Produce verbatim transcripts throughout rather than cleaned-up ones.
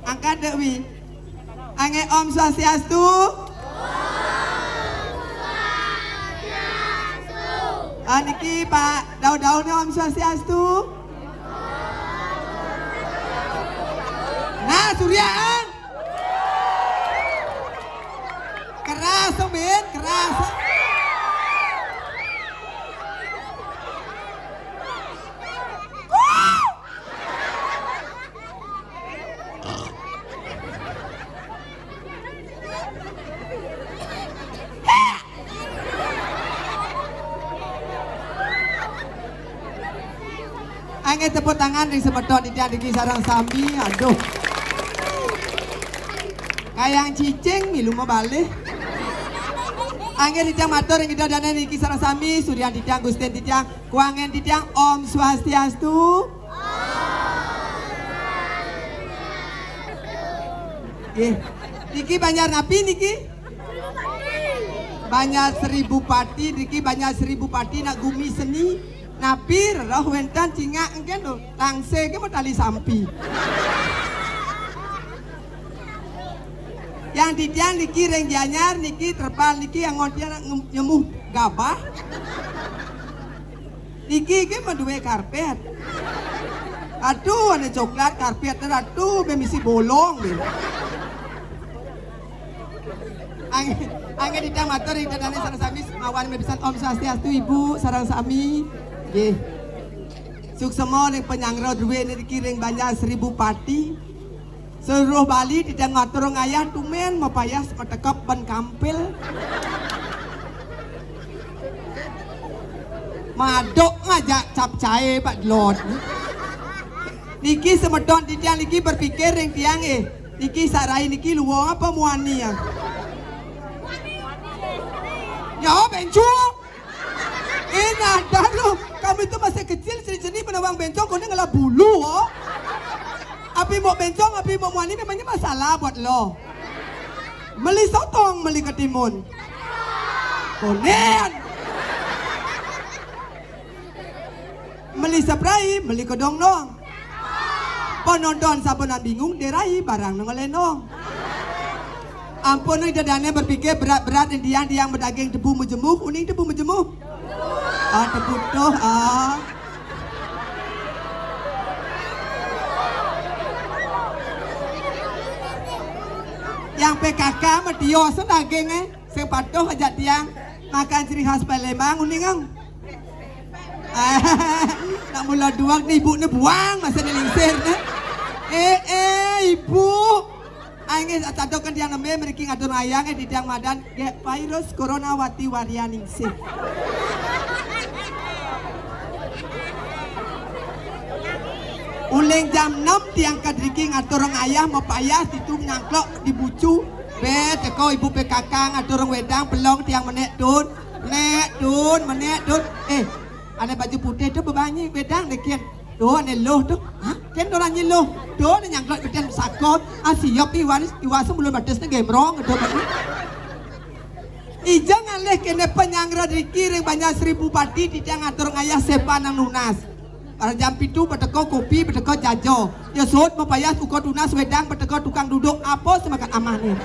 Angkat, Dek Wi. Angge Om Swastiastu. Ah, niki Pak Daun-daun Om Swastiastu. Nah, Surya, ang. Keras, Min, keras. Angge tepuk tangan ring semeton titiang niki sareng sami. Aduh. Kayang cicing milu mabalih. Angge titiang matur ring Ida Dane niki sareng sami, suryan titiang, gustin titiang, kuangen titiang, Om Swastiastu. Nggih. Niki Banjar napi niki? Banjar Seribu Pati, niki Banjar Seribu Pati nak gumi seni. Napi rerauh wenten cingak engken to. Langse ke matali sampi. Yang titiang niki ring Gianyar niki terpal niki angon tiang nyemuh gabah. Niki ke madue karpet. Aduh, ane coklat karpet, aduh, be misi bolong be. Angge, angge titiang matur ring Ida Dane sareng sami, mawan mapisan Om Swastiastu, Ibu, sareng sami. Nggih. Suksma ring panyanggra druene niki ring Banjar Seribu Pati. Seluruh Bali titiang ngatur ngayah tumen mapayas matekep ban kampil. Madok ngajak capcay Pak Delod. Niki semeton titiang niki berpikir ring tiang, eh. Niki sarai niki luung apa muani ya? Ya, bencong. Eh, nyadar lo, kamu itu masih kecil, seni-seni menawang bencong, kau ni ngelah bulu, oh. Api mau bencong, api mau muani, memangnya masalah buat lo. Meli sotong, meli ketimun. Konen. Meli saprai, meli kedong-dong. Penonton sampun bingung, derai barang nang ngelenong. Ampun, Ida Dane berpikir berat-berat, diang-diang bedaging tebu majemuh, uning tebu majemuh. Ah, tebu tuh, ah. Yang P K K mah tios daging, eh. Sing patuh ajak tiang makan ciri khas Palembang, uning, ang. Nak mula duang ni ibu ni buang masa ni lingsir ni. Eh, eh, ibu. Angge atadokan tiang nembe mriki ngatur ngayah, eh, titiang madan gek virus corona wati warian ningsih. Uling jam enam tiang ka driki ngatur ngayah mapayas ditu nyangklok di bucu. Be teko ibu P K K ngatur wedang pelong tiang menek tun. Menek tun, menek tun. Eh, ane baju putih tu bebanyi wedang deh kin. Tu ane loh tu. Hah? Kin orang nyi loh. Tu ane nyangklok beten sakon. Ah, siap iwan, iwan sebelum batas ni gemrong tu. Ija ngalih kene panyanggra driki ring Banjar Seribu Pati titiang ngatur ngayah sepan nang nunas. Pada jam pitu beteko kopi, beteko jajo. Ya sud mapayas uko tunas wedang beteko tukang duduk apa semakan amah ni.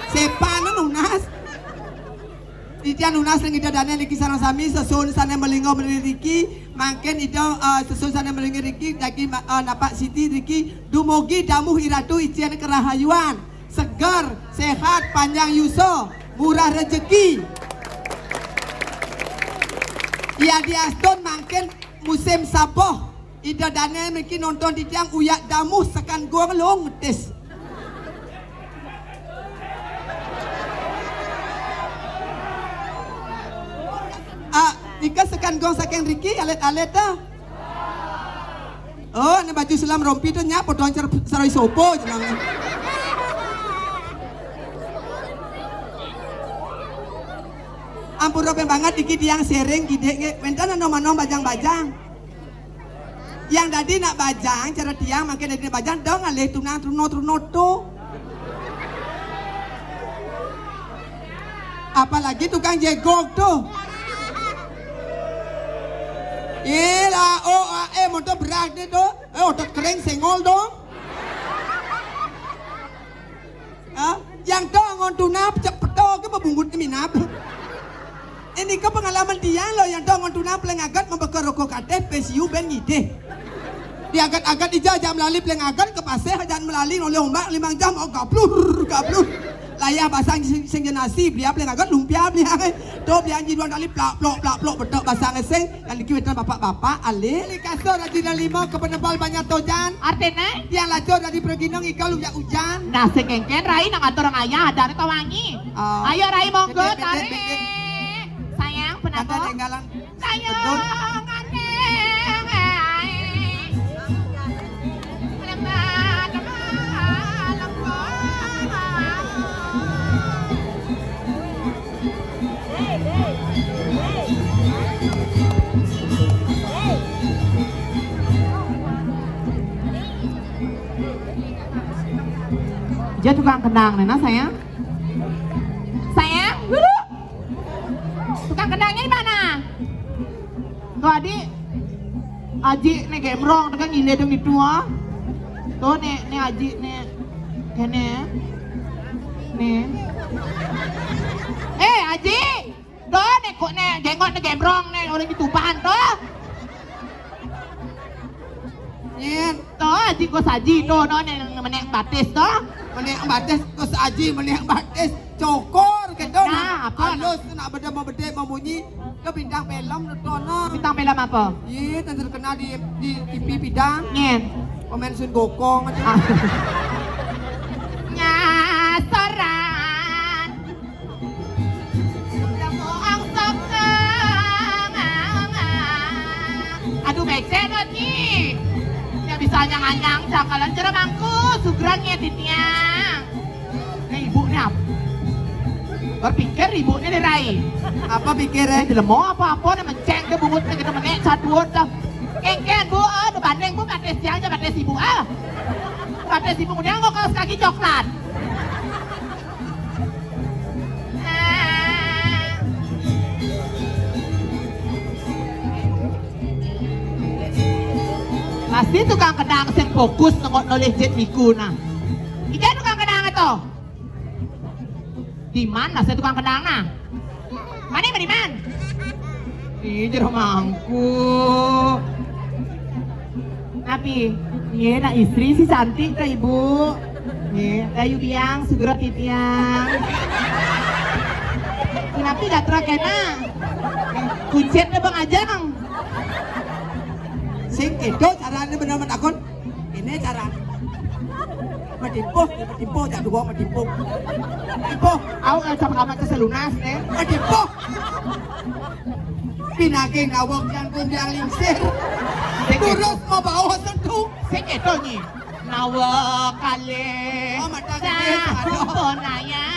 Sepan nang nunas. Titiang nunas ring Ida Dane niki sareng sami, sesuhun sane malinga mriki, mangkin Ida, eh, sesuhun sane malinga niki dagi ma-, eh, napak siti niki, dumugi damuh Iratu icen kerahayuan, seger, sehat, panjang yusa, murah rejeki. Yadiastun mangkin musim saboh, Ida Dane mriki nonton titiang uyak damuh sekan gong long ngetis. Ah, nika sekan gong saking riki alit-alit ta. Oh, ni baju selam rompi tu nyak potong cer-, sarai sopo jenang. Ampura ping banget iki tiang sering gidek nge, wenten anom-anom bajang-bajang. Yang dadi nak bajang, cara tiang mangkin dadi nak bajang, dong ngalih tunang truno-truno tu. Apalagi tukang jegog tu. Eh, lah, oh, ah, eh, monto berak deh tu. Eh, otot kering, senggol dong. Ngon tuna pecek peto ke bebungut ke minap. Ini ke pengalaman tiang lo yang tau ngon tuna peleng agat membekar rokok kateh P C U ben ngidih. Diagat-agat ija jam lali peleng agat ke paseh, jan melali oleh ombak limang jam, oh, gablur, gablur. Layah basang sing, sing jenasi, belia peleng agat lumpia belia. To belia ji duan kali plak plok plak plok betok basang sing. Naliki wénten bapak-bapak, alih. Nalika kasur rajin lima kepenebal banyak tojan. Artiné? Tiang lacur dari perginung igal uyak ujan. Nah, sing kéngkén rai nang atur ngayah, adané tawangi. Oh. Ayo, rai, monggo, tarik. Sayang, penapa? Sayang, aneh, ai. Lemah, lemah, lemah. Dia tukang kendang, Nena, sayang. Sayang, dulu. Tukang kendangnya di mana? Tuh, Adi. Aji né gembrong, tekan ngilé dong itu, ah. Tuh, né, né Aji, né. Kéné. Né. Eh, Aji. Doh, né kok né jenggot né gembrong né orang dituban tuh. Nyén. Tuh, Aji kos Aji tuh, no, né menék batis tuh. Menék batis kos Aji, menék batis. Cokor gitu. Nah, apa? Halus nak beda mau bedé mau munyi. Ke bintang film nonton. Bintang film apa? Iya, terkenal di di T V bidang. Nyén. Pemain Sun Gokong aja. Ah. Nyasaran. Aduh, becek dot, Nyi. Ya bisa anyang-anyang, cakalan jero mangku, sugran ya, Titiang. Nah, ibu nih apa? Berpikir ibu nih, Rai. Apa pikir, eh? Jelema apa-apa nih menceng ke bungut nih, kita menék satu dah. Kéngkén, Bu, oh, udah banding, Bu, batis tiang aja, batis ibu, ah. Batis ibu, kemudian kok kaos kaki coklat. Pasti tukang kendang sing fokus nengok nolih jit niku nah. Ija tukang kendang itu. Di mana saya tukang kendang nah? Mana, mana, mana? Ih, jero mangku. Napi? Iya, nak istri si cantik ke ibu. Iya, ayu biang, segera titiang. Napi gatra kena? Kucit deh Bang Ajang. Sing kéto carané bener matakon. Ini cara. Matimpuh, matimpuh, jak dua matimpuh. Matimpuh. Au, eh, sama-sama ke selunas, eh. Matimpuh. Pinagih nawak jangkung yang lingsir. Sing kéto. Terus mau bawa sentuh. Sing kéto, Nyi. Nawak kalih. Oh, mata gedé, satu aduh. Ponaya.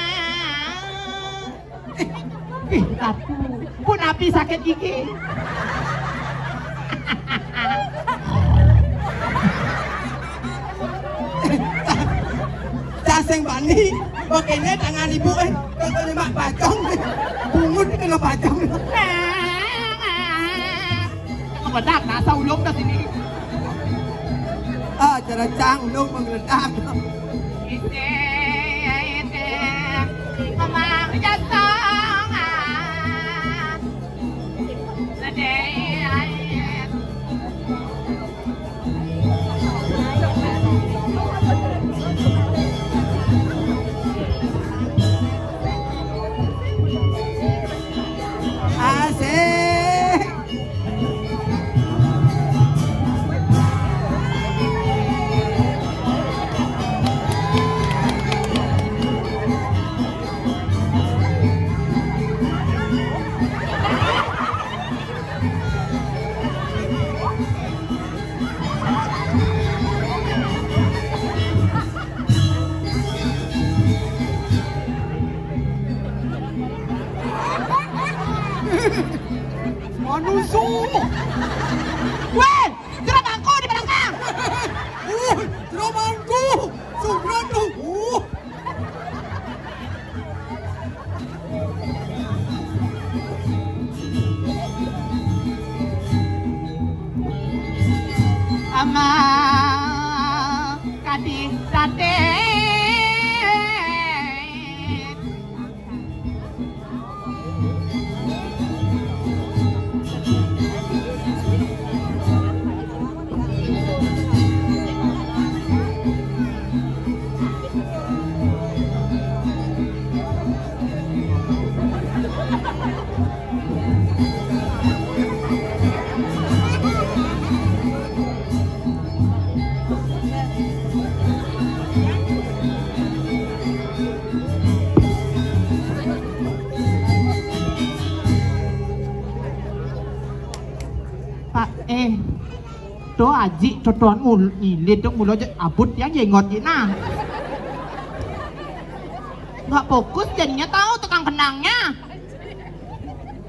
Ih, Ratu. Pun api sakit gigi. Cah sing bani, okéné tangan ibu, eh, kok kena mak bacong, eh. Bungut kena bacong. Meledak, nasa ulung ke sini. Ah, cara cang ulung menggeledak. Ite, ite, memang jatah. Sedih, ai. Asik. Tuh, Aji, tuh, tuh, ngul-, nyilit tuh, mulo aja abut yang jenggot ji, nah. Nggak fokus jadinya, tahu tukang kenangnya.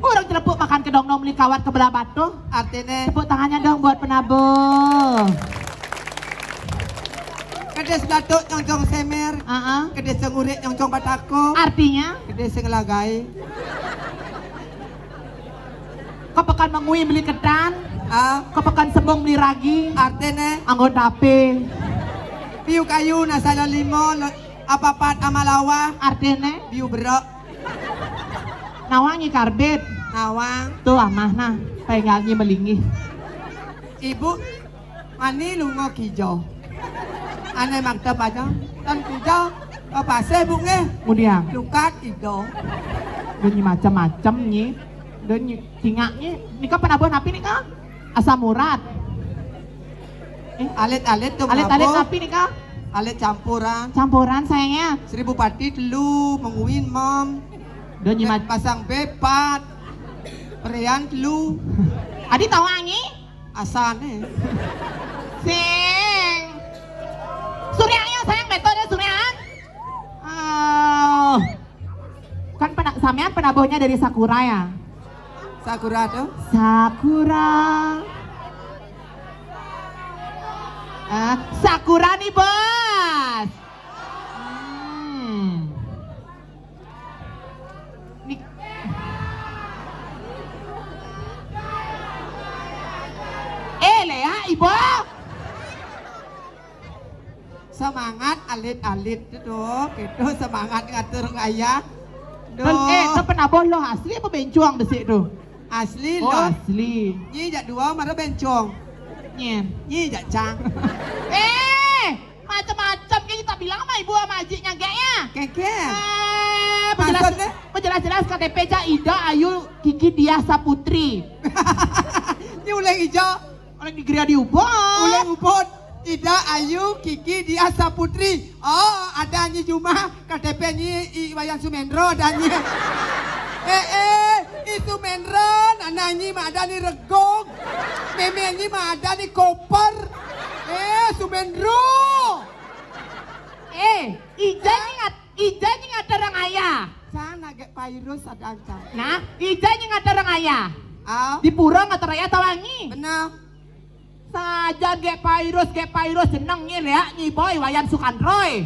Orang celepuk makan kedong dong beli kawat ke belah batu. Artinya? Tepuk tangannya dong buat penabuh. Kedis batuk nyongcong semer. Heeh. Kedis ngurik nyongcong batako. Artinya? Kedis ngelagai. Kepekan mengui beli ketan. Ah. Kepekan sembung beli ragi. Artinya? Anggon tape. Piu kayu nasala limo, lo-, apapat amalawa. Artinya? Piu berok. Nawangi karbit. Nawang. Tuh amah nah, pengalnyi melingih. Ibu, mani lunga kijo. Ane makta pada, tan kijo, ke pasir bu nge. Kemudian? Lukat ido. Udah nyi macam-macam nyi. Udah nyi, cingak nyi. Nika penabuh napi nika? Asam urat. Eh, alit-alit tuh. Alit-alit napi nika? Alit campuran. Campuran sayangnya. Seribu pati telu, menguin mom. Udah nyi mac- pasang bepat. Perian telu. Adi tawangi? Asane. Sing. Surya ayo sayang betul ya Surya. Oh. Kan pena-, sampean penabuhnya dari Sakura ya? Sakura tuh? Sakura. Eh, Sakura nih, Bos. Hmm. Nih. Eh, Lea, Ibu. Semangat alit-alit tuh, tuh, gitu, semangat ngatur ngayah. Terus, eh, tuh penabuh lo asli apa bencong besik tuh? Asli. Oh, lo. Asli. Nyi jak dua mara bencong. Nyen. Nyi jak cang. Eh, macam-macam kayak kita bilang sama ibu sama ajiknya gak ya? Keke. Eh, jelas, jelas K T P ja Ida Ayu Kiki Diah Saputri. Nyi uleng ijo. Orang di Geria di Ubon. Uleng Ubon. Ida Ayu Kiki Diah Saputri. Oh, ada nyi jumah K T P nyi I Wayan Sumendro ada nyi. Eh, eh, I Sumendro, nana nyi ma ada ni Regong. Meme nyi ma ada ni Koper. Eh, Sumendro. Eh, ija nyi ngat-, ija nyi ngatar orang ayah. Cang nak gek virus ada cang. Nah, ija nyi ngatar orang ayah. Au. Di pura ngatar ayah tawangi. Benar. Saja gek virus, gek virus jeneng nyi leak nyi boy Wayan Sukandroy.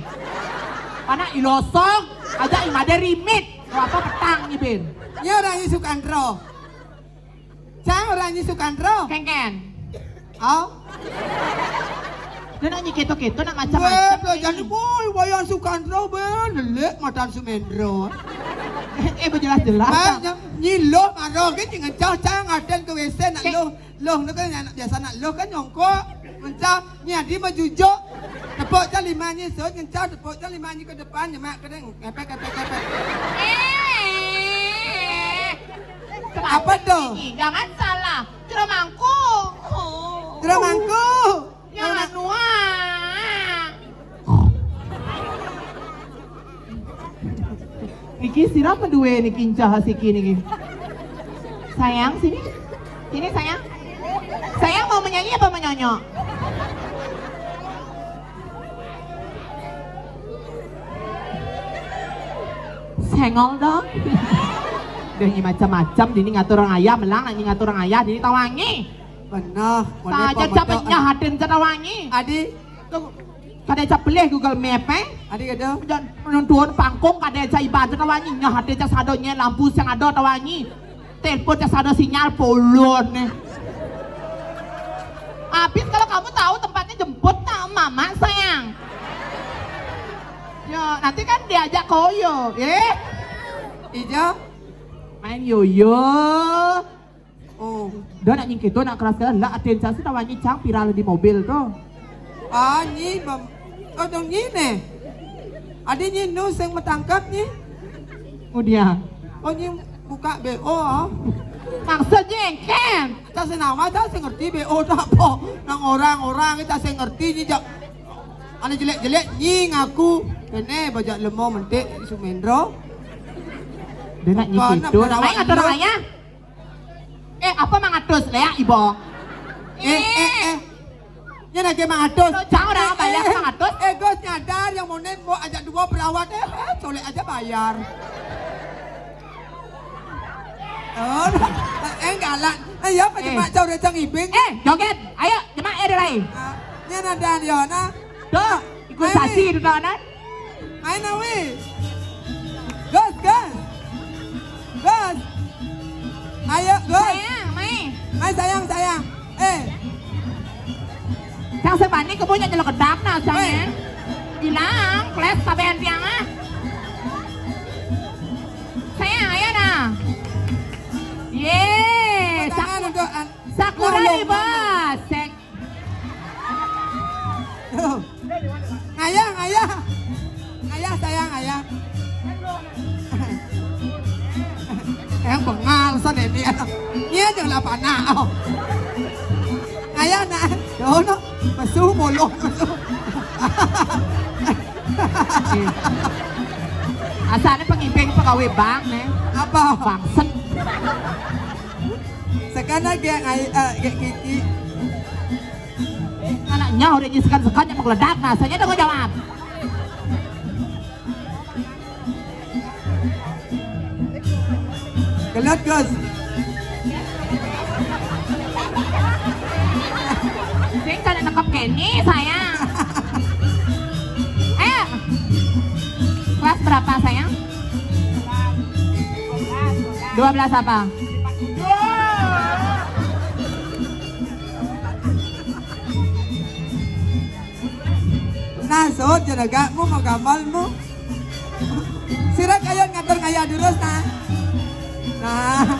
Mana ilosong, aja imade rimit. Apa petang nyi bin. Nyi orang nyi Sukandro. Cang orang nyi Sukandro. Kengken. Oh. Dia nak nyi keto-keto nak macam-macam. Weh, belajar ni boy Wayan Sukandro ben lelek matan Sumendro. Eh, berjelas-jelas. Ah, nyi loh maro ke nyi ngencah cang aden ke W C nak loh. Loh, tu kan anak biasa nak loh kan nyongkok. Ngencah, nyi adi majujuk. Tepuk cang lima nyi sut, ngencah tepuk cang lima nyi ke depan, nyemak ke deng. Kepek, kepek, kepek. Eh. Apa tu? Jangan salah. Cerah mangku. Cerah mangku. Ya, nuang. Niki sira apa dua niki incah siki niki? Sayang, sini. Sini, sayang. Sayang mau menyanyi apa menyonyok? Sengol dong. Udah nyi macam-macam, dini ngatur orang ayah, melang nak nyi ngatur orang ayah, dini tawangi. Benar. Saja capek nyah hatin tawangi. Adi. Kada aja pelih Google Map, eh? Adi kada. Jangan menonton pangkung kada aja iban tawangi, nyah ada aja sadonya lampu yang ada tawangi. Telepon aja sado sinyal polon, eh. Habis kalau kamu tahu tempatnya jemput tak mama sayang. Ya, nanti kan diajak koyo, eh? Ija main yoyo. Oh. Dah nak nyingkir tu nak keras keras lah atin saya tawangi cang viral di mobil tu. Ah, nyi bam. Oh, dong nyi ne. Adi nyi nu sing matangkap nyi. Kemudian. Oh, nyi buka B O ah. Maksudnya engken. Tak senawa tak sing ngerti B O tak apa. Nang orang-orang kita sing ngerti nyi jak. Ane jelek-jelek nyi ngaku. Kene bajak lemo mentik Sumendro. Dia nak nyingkir tu. Nak main atau raya? Eh, apa mangatus leak ibo? Eh, eh, eh. Nyén aja mang atus. Lo, jangan orang bayar mang atus. Eh, Gus, nyadar yang monen mau ajak dua perawat, eh, eh, colek aja bayar. Oh, eh, galak. Eh, ya, apa Eh. Cuma cau udah cang ibing? Eh, joget. Ayo, cuma ya, Rai. Ah, nyén ada, Yona. Tuh, ikut Ayo, sasi Wi. Itu, Donan. Ayo, Nawi. Gus, Gus. Gus. Ayo, Gus. Sayang, mai. Mai, sayang, sayang. Eh. Yang sebani kepunya nyelok kedak nah, sayang. Weh. Hilang, kles, tabean tiang, ah. Sayang, ayo, nah. Yeay, Tangan Saku-, untuk an-, Sakura Nah, di ulung, bawah. Sek-, Tuh. Ngayah, ngayah. Ngayah, sayang, ngayah. Yang bengal, son ini, anak. Iya, jangan apa, nak. Oh. Ngayah, nak. Ya Allah, mesu, muluh, mesu. Asalnya pengibing pegawai bank, nih. Apa? Bangsen. Sekarang kayak ngai-, eh, kayak Kiki. Anaknya udah nyisekan-sekan, mau meledak, rasanya udah mau jawab. Gelut, Gus. Sing kada nangkep Kenny, sayang. Eh, kelas berapa, sayang? Dua belas apa? Nah, sud, jenagamu, mau gamal mu. Sira kayun ngatur ngayah durus, nah. Nah.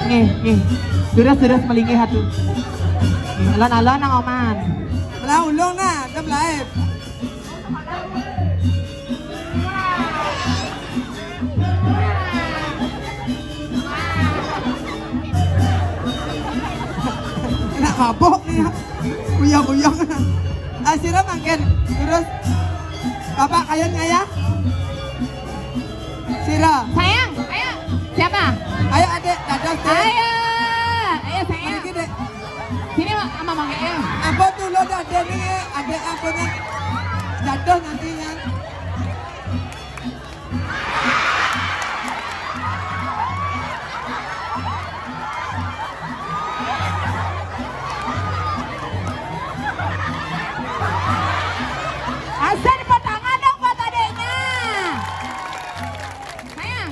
Nih, nih. Durus, durus melinggih atuh. Nih, alon-alon nang oman. Belah ulung, nah, tem lain. Enak mabok nih ya. Uyang-uyang. Ah, sira mangkin. Terus Bapak kayun ngayah. Sira. Sayang, ayo. Siapa? Ayo, Adik, dadah, Dek. Ayo. Ayo, sayang. Pergi, Dek. Sini, Mak, sama Mang Eel. Apa tuh lo dah, Dek, nih, Adik aku nih. Jatuh nantinya. Asal tepuk tangan dong buat adiknya. Sayang.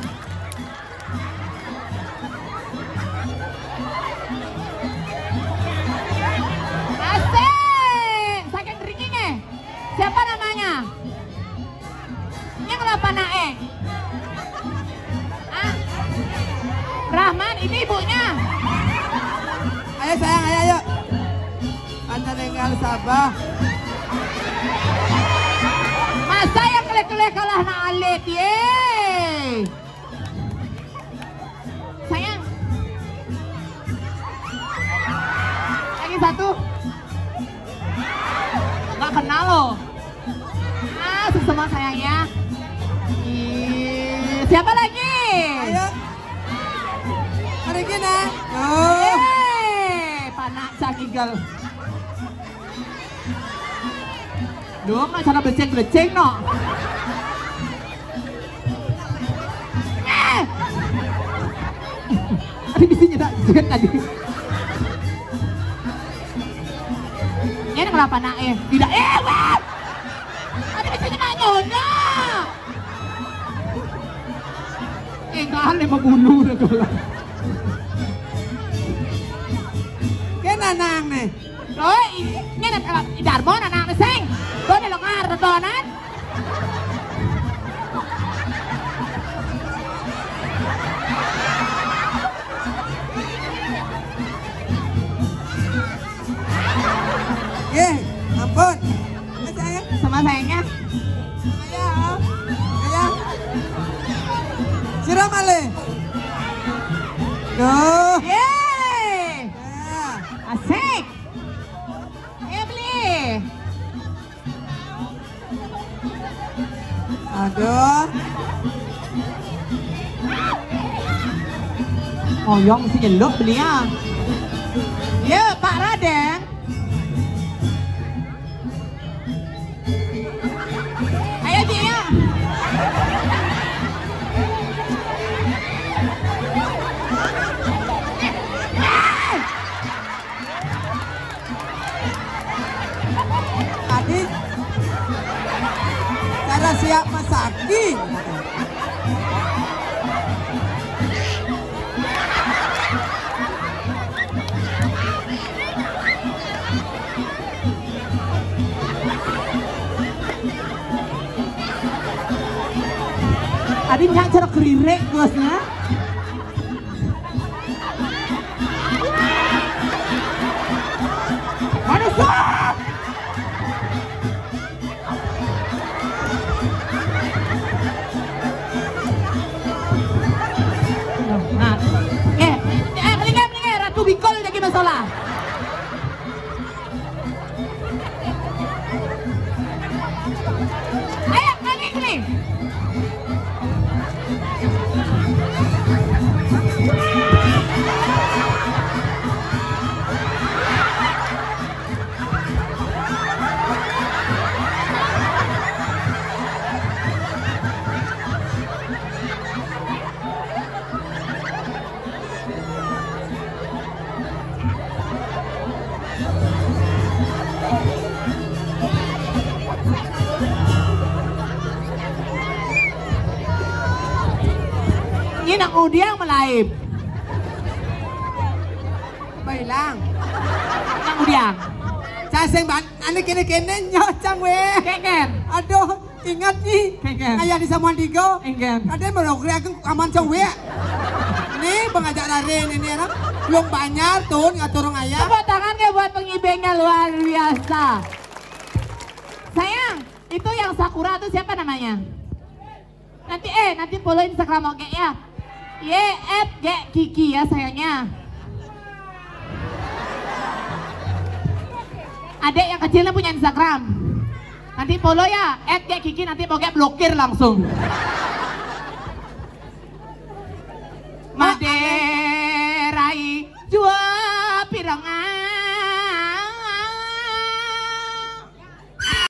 Asik. Saking dringing, eh. Siapa namanya? Ini kenapa naik? Ah. Rahman, ini ibunya. Ayo sayang, ayo, ayo. Panjenengan sabar. Masa yang kelek-kelek kalah na alit, ye. Sayang. Lagi satu. Nggak kenal loh. Ah, sukses semua sayang ya. Ih, siapa lagi? Ayo. Mari kita. Oh. Yeay, panak cangigel. Dong, nah, cara beleceng-beleceng, no. Eh! Tadi bisa nyedak jet tadi. Ini kenapa nak, eh? Tidak, eh, weh! Tadi bisa nyedak nyonya. Eh, enggak, lima puluh udah dolar. Kena nang nih. Doi, ini ada, eh, Darmo anak sing. Doi, ada lengar, dodonan. Ye, ampun. Sama sayangnya. Ayo, ayo. Sira malih. Duh. Yeay. Ya. Asik. Ayo beli. Aduh. Oyong si nyeluk beli ya. Ya, Pak Radeng. Ayo, Cik, ya. Tadi cara siap masaki. Adi nyak cara keririk, Gus, ya. Manusia! Nah, eh, eh, kelingan, kelingan, Ratu Bikol lagi masalah. Ayo, kali ini. Ini nak udiang melaib. Apa hilang? Nak udiang. Cacing ban, ane kene-kene nyocang we. Keken. Aduh, ingat nih. Keken. Kayak di Samuan Tigo. Keken. Ada merokri aku aman cowek. Nih, pengajak lari ini, ini anak. Belum banyak tuh ngatur ayah. Tepuk tangan ya buat pengibengnya, luar biasa. Sayang, itu yang Sakura tuh siapa namanya? Nanti, eh, nanti follow Instagram oke ya. Y at G Kiki ya sayangnya. Adek yang kecilnya punya Instagram. Nanti follow ya, at G Kiki, nanti pokoknya blokir langsung. Maderai jua pirangan.